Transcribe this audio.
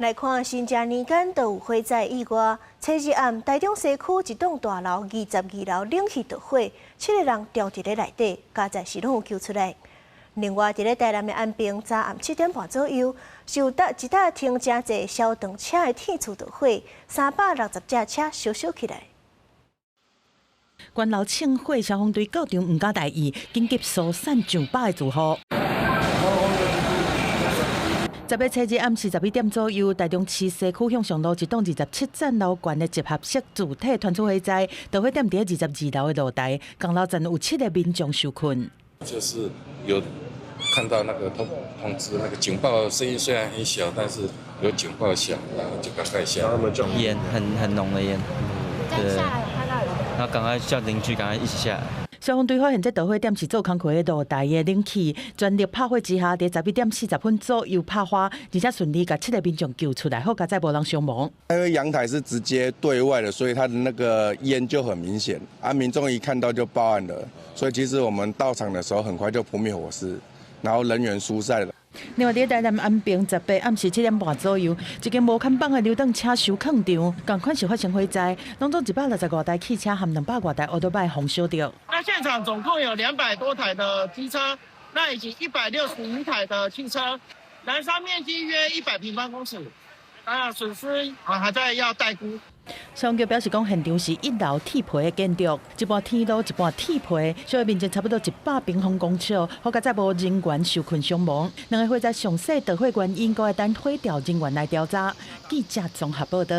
來看新正年間都有火災意外，初二暗台中西區一棟大樓22樓冷氣著火，七个人牢佇咧內底，佳哉是攏有救出來。另外，佇咧台南的安平，昨暗7點半左右，受到一搭停誠濟消防車的鐵厝著火，360隻車燒燒起來。懸樓衝火，消防隊到場毋敢大意，緊急疏散上百个住戶。10月初二暗時11點左右，台中市西區向上路一棟27層樓懸的集合式住宅傳出火災，導火點佇22樓的露台，仝樓層有七个民眾受困。就是有看到那個通知，那個警報聲音雖然很小，但是有警報響，然後就趕快下。煙很濃的煙，對，然後趕快叫鄰居趕快一起下來。消防隊發現這導火點是做工課的露台的冷氣，全力拍火之下，佇11點40分左右拍花，而且順利共七个民眾救出來，好佳哉無人傷亡。因為陽台是直接對外的，所以它的那個煙就很明顯，啊，民眾一看到就報案了，所以其實我們到場的時候很快就撲滅火勢，然後人員疏散了。另外，佇台南安平18暗時7點半左右，一間無看板的流動車修礦場，仝款是發生火災，攏總160外台汽車和200外台歐多拜予燒著。那現場總共有200多台的機車，那以及161台的汽車，燃燒面積約100平方公尺，那損失啊還在要待估。消防局表示講，現場是一樓鐵皮的建築，一半天路一半鐵皮，燒的面積差不多100平方公尺，好佳哉無人員受困傷亡。兩个火災詳細導火原因，閣愛等火調人員來調查。記者綜合報道。